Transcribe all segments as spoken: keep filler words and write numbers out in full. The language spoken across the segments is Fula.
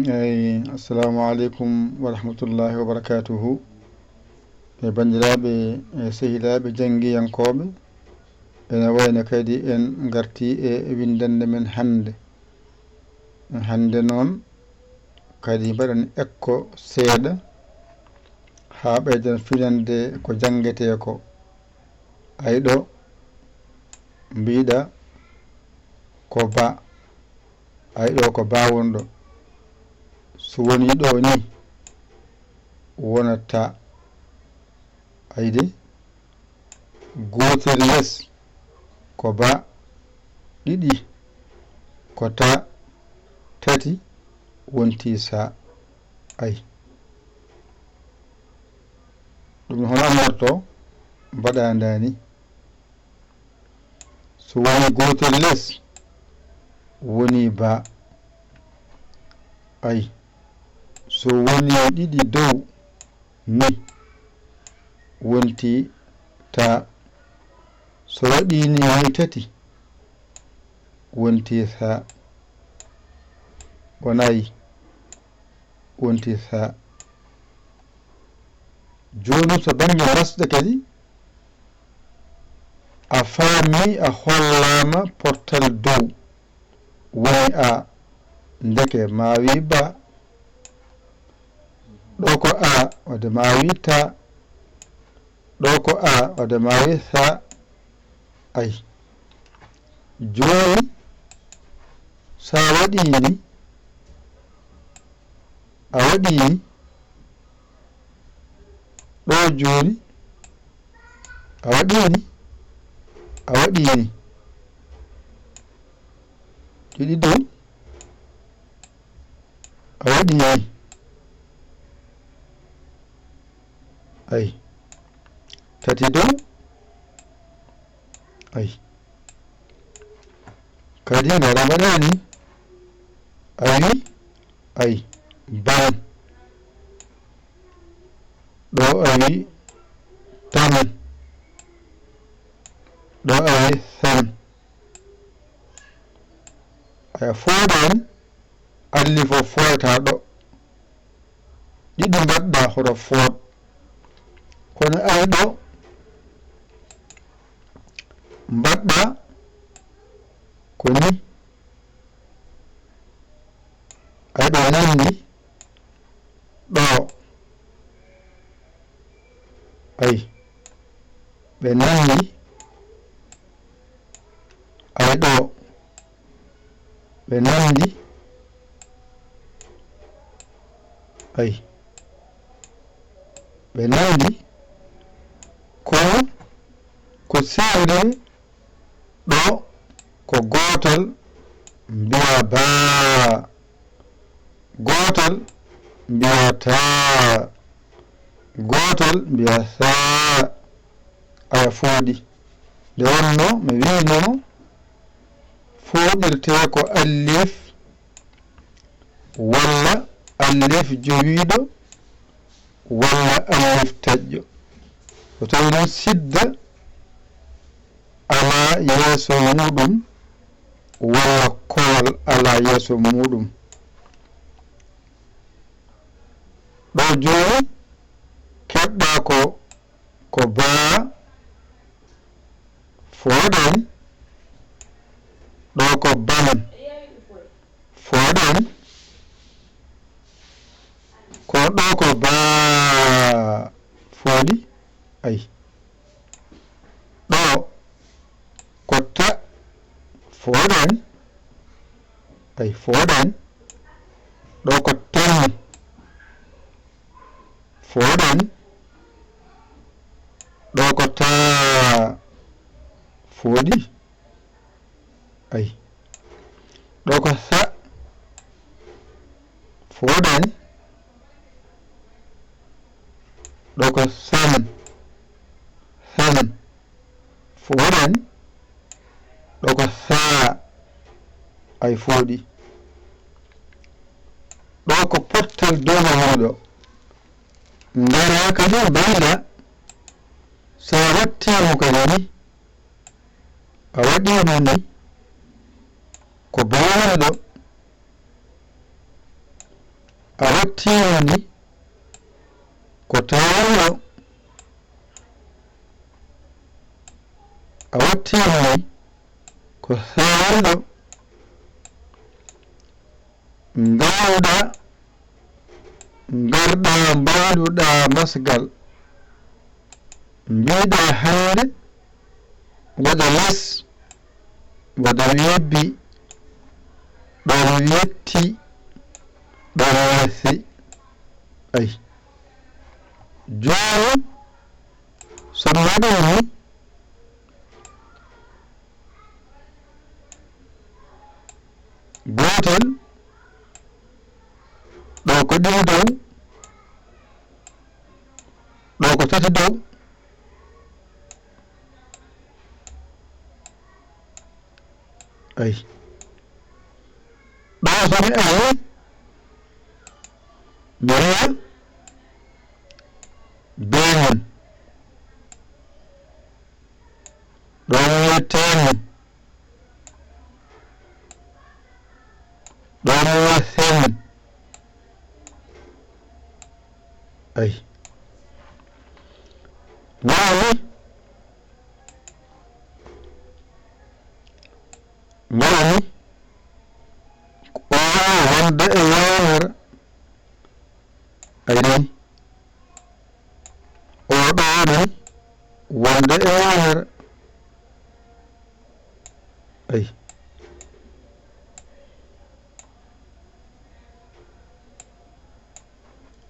Eyi, assalamu aleykum wa rahmatullahi wa barakatuhu. E banndiraaɓe, e sehilaaɓe janngiyankooɓe, ene wayno kadi en ngartii e winndannde men hannde. Hannde noon kadi mbaɗen ekko seeɗa haa ɓeyden finande ko janngetee ko. Ay ɗo mbiɗa ko ba, ay ɗo ko ba wonɗo. So woni ɗo ni wonata. Ay de, gootel les ko ba, ɗiɗi ko ta, tati wonti sa. Ay. Ɗum hono arnorto mbaɗa ndani. So woni gootel les woni ba. Ay. So woni ɗiɗi dow ni wonti ta. So waɗi ni hay tati wonti sa. Wonayi wonti sa. Jooni so bannge masɗe kadi a faami a hollaama portal dow. Woni a, ndeke ma wi ba. Ɗo ko a, wade ma wi ta. Ɗo ko a, wade ma wi sa. Ay. Jooni sa waɗi ni, a waɗi ni, ɗo jooni a waɗi ni, a waɗi ni. Ɗiɗi dow. A waɗi ni. Ay. Tati dow. Ay. Kadi ngara mbaɗani. Awi. Ay. Ban. Ɗo awi. Tan. Ɗo awi. San. Aya fooɗan. Allifo fooyata ɗo. Ɗiɗi mbaɗɗa hoto fooɗ. Kono ay ɗo mbaɗɗa ko ni. Ay ɗo nanndi ɗo. Ay. Ɓe nanndi. Ay ɗo. Ɓe nanndi. Ay. Ɓe nanndi. Kono ko seeɗa ɗo ko gootal mbiya baa. Gootal mbiya taa. Gootal mbiya saa. Aya fooɗi. Nde wonno mi wiino fooɗirte ko allif walla allif jowiiɗo walla allif taƴƴo. So tawi noon sidda alaa yeeso muuɗum walla kowal alaa yeeso muuɗum. Ɗo jooni keɓɗa ko, ko baa fooɗan, ɗo ko ban fooɗan, ko ɗo ko baa fooɗi. Ay. Ɗo ko ta fooɗan. Ay fooɗan. Ɗo ko tan fooɗan. Ɗo ko taa fooɗi. Ay. Ɗo ko sa fooɗan. Ɗo ko san. San fooɗan. Ɗo ko saa. Ay fooɗi. Ɗo ko pottal dow mo woni ɗo. Ngara kadi mbayla sa wattiimo kadi ni. A waɗiino ni ko bawani ɗo. A wattiimi ni ko tawruɗo. A wattiimi ni ko tawruɗo. Ngawɗa, ngarɗa, mbayluɗa masgal. Mbiɗa hannde waɗa les, waɗa webbi, ɗon wetti, ɗon wesi. Ay. Jooni, so mbaɗi ni, gootel, ɗo ko ɗiɗi dow, ɗo ko tati dow. Ay. Ɗo so mi ari, mi wiya beemin. Ɗo mi wiya teemin. Ɗo mi wiya seemin. Ay. Waali. Mbaɗa ni, o wonde e yaanere. Ay ni, o ɗo ni, wonde e yaanere. Ay.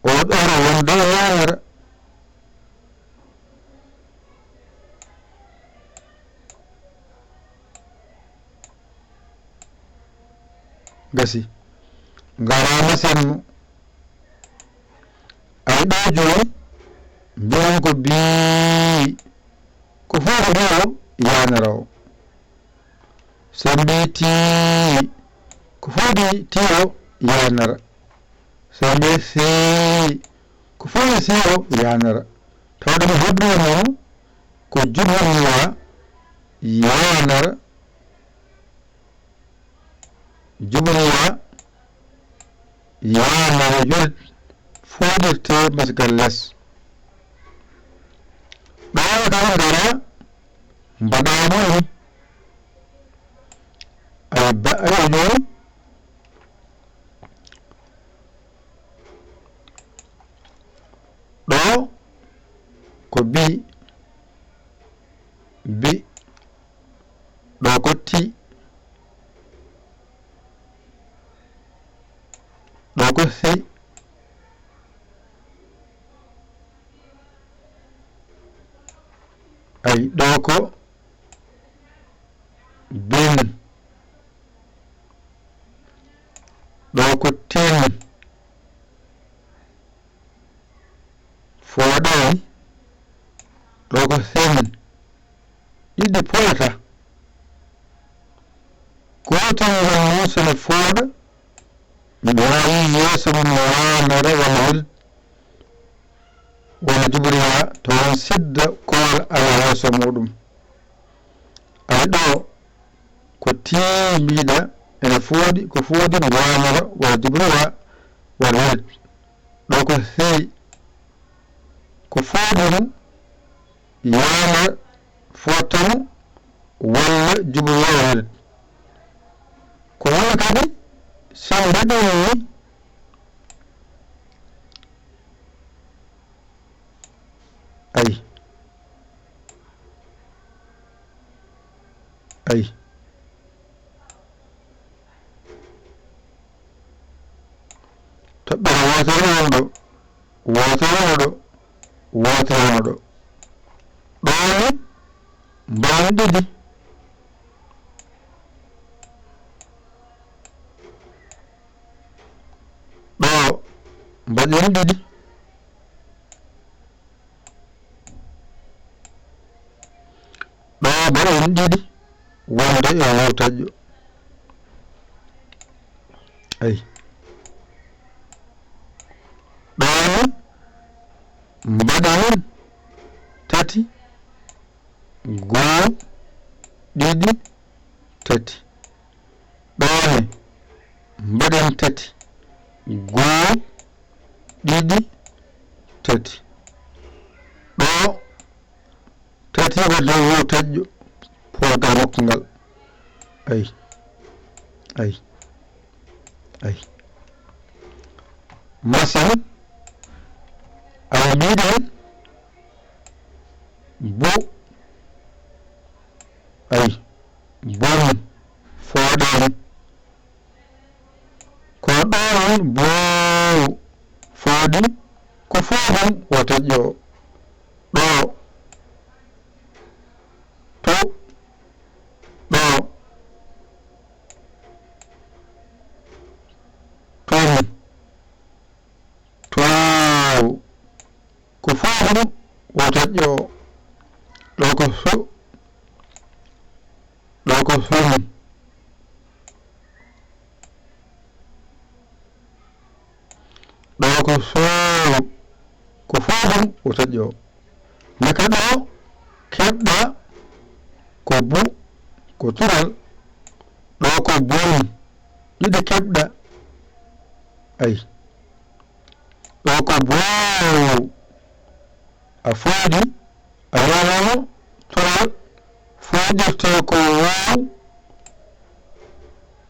O ɗo wonde e yaanere. Gasi. Ngaraama senno. Ay ɗo jooni, mbiyen ko bii. Ko fof ko bii o yaanere o. So mbii tii, ko fof bii tii o yaanere. So mbii sii, ko fof bii sii o yaanere. Tawa ɗum heɓnoo noon ko jubunira yaanere. Jubunira yaanere julit fooɗirte masgal les. Ɓaawo tan ngara mbaɗa mo ni. Ay ba-, ay ɗum. Ɗo ko bi, bi. Ɗo ko ti. Ɗo ko si. Ay, ɗo ko bin. Ɗo ko tin. Fooɗaani. Ɗo ko sin. Ɗiɗi poolata. Gootel ngol noon so ne fooɗa, mi waawi yeeso mum waanere walla wul-, walla jubroya, to won sidda kool ala yeeso muuɗum. Ay ɗo, ko tiimiiɗa ene fooɗi, ko fooɗi mi waanere walla jubroya walla wul-. Ɗo ko si, ko fooɗi mum, yaama foottamo walla jubo yawrede. Ko woni kadi so mbaɗi ni, ay, ay. Toɓɓere wootere won ɗo, wootere won ɗo, wootere won ɗo. Ɗo ni mbaɗen ɗiɗi. Ɗo mbaɗen ɗiɗi. Ɗo mbaɗen ɗiɗi wonde e wowtaƴƴo. Ay. Ɗo mbaɗen tati, goo, ɗiɗi, tati. Ɗo ne mbaɗen tati, goo, ɗiɗi, tati. Ɗo tati wadde wo taƴƴo, pooga nokku ngal. Ay, ay, ay. Masin, ay mbiɗen, bu, ay, bun, fooɗen. Ko ɗoon boowu fooɗi, ko fooɗi wota ƴo. Ɗo, to, ɗo, toon, to, ko fooɗi wota ƴo. Ɗo ko so, ɗo ko sunu. Ɗo ko sooru, ko fof ɗum o taƴi o. Naka ɗo keɓɗa ko bu, ko tural. Ɗo ko bun, ɗiɗi keɓɗa. Ay. Ɗo ko boow, a fooɗi. A wiyanoo tural fooƴirtee ko woow,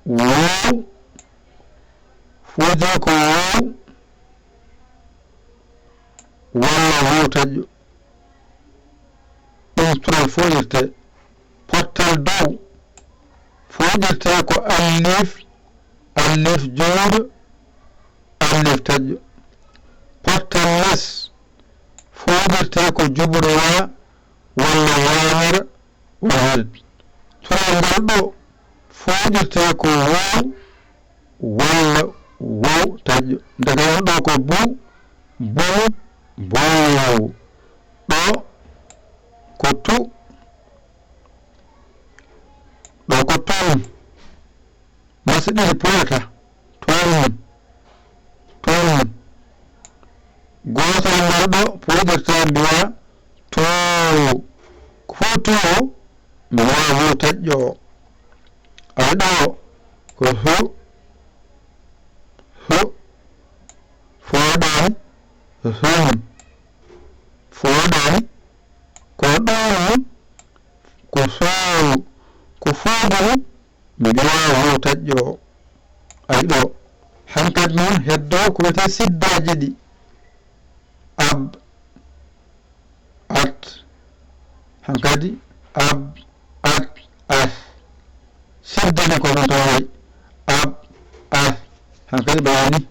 woow, fooƴee ko woow, walla woow taƴƴo. Ɗum tural fooƴirtee. Pottal dow fooƴirtee ko alliif, alliif juuɗo, alliif taƴƴo. Pottal les fooƴirtee ko juɓɓuɗo waa walla yaanere walla. Tural ngal ɗo fooƴirtee ko woow walla woow taƴƴo. Ndeke noon ɗo ko bu, bun, boow. Ɗo ko tu, ɗo ko tun. Masi ɗiɗi poyata. Tun, tun. Gootal ngal ɗo fooƴirta mbiya too. Ko fof too, mbiya wo taƴƴo o. Ay ɗo, ko hu, hu. Fooɗaani, hum. Fooɗaani, ko ɗoon, ko soow, ko fof ɗum. Mi ƴeewa wo taƴƴo o. Ay ɗo. Hankadi noon heddoo ko wiyetee siddaaji ɗi. Ab, at. Hankadi ab, at, as. Siddani ko noon tan wayi. Ab, as. Hankadi ɓe woni.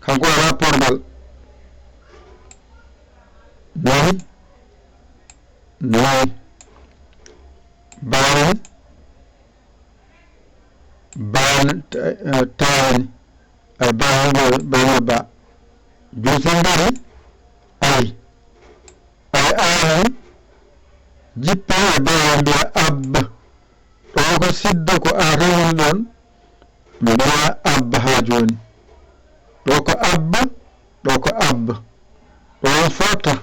Kanko alaa porgal. Noon. Noon. Baawon. Baan, eh, taani. Ay, baan, baan, ba. Juuti ngari. Ay. Ay, aani. Jippe e baan mbiya ab. Ɗo ko sidda ko a rewni ɗon. Mbiya ab haa jooni. Ɗo ko ab, ɗo ko ab. Ɗo on fota.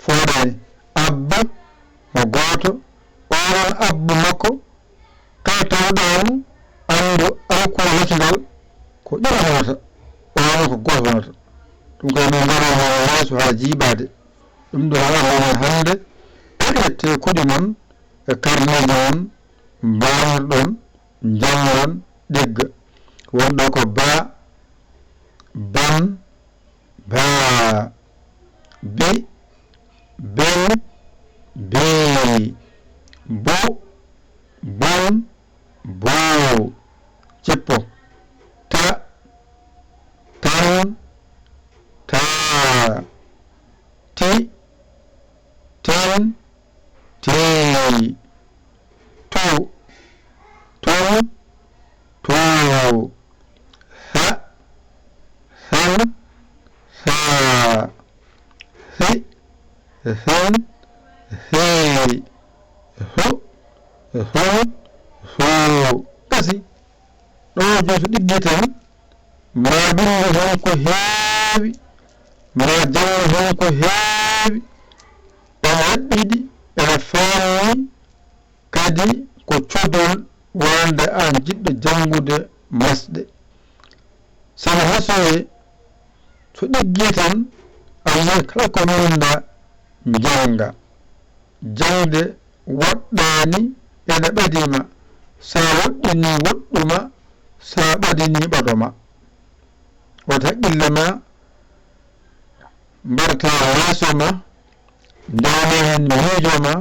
Fooɗaani. Abba mo gooto, onon abba makko, kala tawɗo on anndu alkol latingal ko ɗiɗi wonata, onon ko gooto wonata. Ɗum kay min ngara heen yeeso haa jiiɓaade. Ɗum ɗo haɗa heen hannde, eɗette kuɗi mon e karneeji mon, mbaawirɗon, njanngon, ɗigga. Wonɗo ko ba, ban, baa, bi, ben, bii, bu, bun, buu, jippo, ta, tan, taa, ti, tin, tii, tu, tun, tuu, ha, han, haa, hi, hin, hii, hu, hun, huu. Gasi. Ɗo juuti ɗiggi tan, ma binndi heen ko heewi, ma janngu heen ko heewi, ene ɗiɗi, ene faamni kadi ko codol wonande aan jiɗɗo janngude masɗe. Sene hasiyee So ɗiggi tan, a yi'ay kala ko winnda, njannga. Jaŋde woɗɗaani ene ɓadi ma. So a woɗɗinii, woɗɗu ma. So a ɓadinii, ɓado ma. Wata haqqille ma mbarta leeso ma, ndewna heen miijo ma,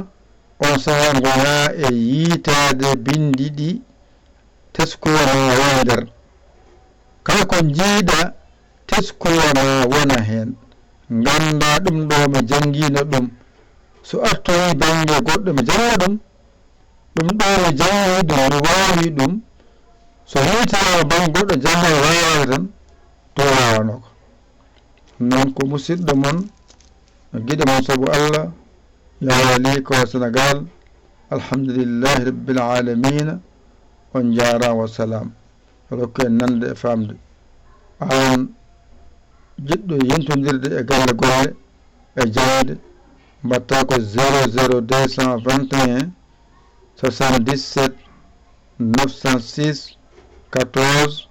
oon sahaa ngonaa e yiytaade binndi ɗi teskuwa ma woni nder. Kala ko njiiɗa teskuwa ma wona heen, nganndaa ɗum ɗo mi janngiino ɗum. So artorii bannge goɗɗo mi jannga ɗum, ɗum ɗo mi janngi ɗum, mi waawi ɗum. So yiytaama bannge goɗɗo jannga mi waawaani tan, ɗum waawanoo ko. Noon ko musidɗo mon, giɗo mon sabu Allah, Yahya Ly ko Senegaal. Alhamdulillahi Rabbil Aalamiina. On njaaraama, wa salaam. Rokku en nande e faamde. Aan jiɗɗo yentondirde e galle golle e jaŋde, mbaɗtaa ko zéro zéro deux cent vingt et un soixante-dix-sept neuf cent six quatorze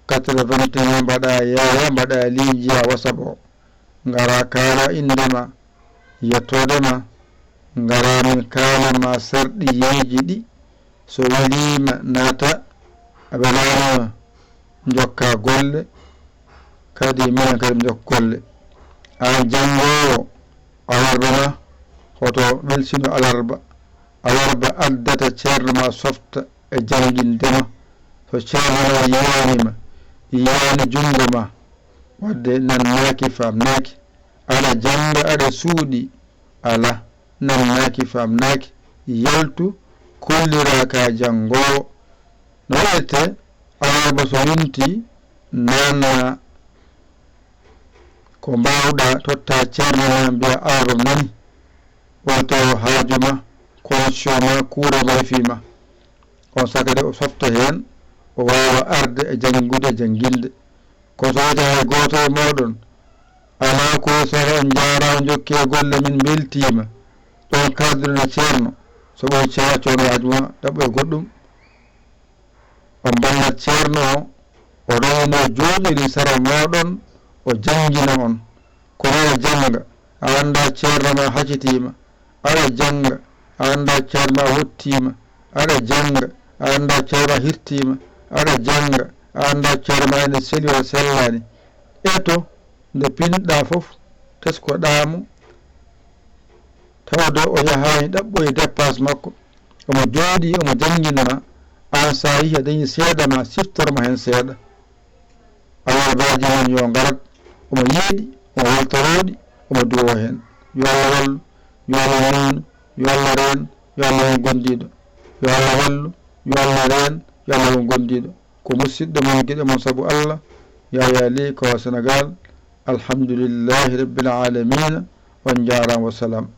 quatre-vingt-un, mbaɗaa Yaya, mbaɗaa Ly, njiyaa WhatsApp o. Ngara kaala innde ma, yettoode ma, ngara min kaala ma sarɗiyeeji ɗi, so weliima naata, a welaama njokka golle, kadi minen kadi min njokka golle. Aan janngoowo, alarba ma, hoto welsino alarba, alarba addata ceerno ma softa e jannginde ma. So ceerno ma yiyaani ma, yiyaani junngo ma, wadde nannaaki, faamnaaki. Aɗa jannga, aɗa suuɗi, alaa, nannaaki, faamnaaki, yaltu, kolliraa ka janngoowo. No waɗirtee? Alarba so yontii, naannaa ko mbaawɗaa, tottaa ceerno ma, mbiyaa alarba nani, walla taw haaju ma, connexion ma, courant ma refii ma. On saka de o softa heen, o waawa arde e janngude e jannginde. Ko so wiyata hay gooto e mooɗon alaa ko sara, on njaaraama, njokkee golle, min mbeltiima. Ɗoon kaaldon e ceerno, so ɓooyi ceerno, accoon haaju ma, ɗaɓɓoy goɗɗum. On mballat ceerno o, o rewno jooɗoyde sara mooɗon, o janngina on. Kono aɗa jannga, a anndaa ceerno ma hacitiima. Aɗa jannga, a anndaa ceerno ma wottiima. Aɗa jannga, a anndaa ceerno ma hirtiima. Aɗa jannga, a anndaa ceerno ma ene seli walla sellaani. Eto, nde pinɗaa fof, teskoɗaa mo, tawde o yahaani ɗaɓɓoye dépense makko, omo jooɗii, omo janngina ma, aan so a yehii a dañii seeɗa ma, siftor mo heen seeɗa. Alarbaaji men yo ngarat, omo yiya ɗi, omo weltoroo ɗi, omo duwoo heen. Yo Allah wallu, yo Allah newnu, yo Allah reen, yo Allah won gondiiɗo. Yo Allah wallu, yo Allah reen, yo Allah won gondiiɗo. Ko musidɗo mon, giɗo mon sabu Allah, Yaya Ly ko Senegaal. Alhamdulillahi Rabbil Aalamiina. On njaaraama, wa salaam.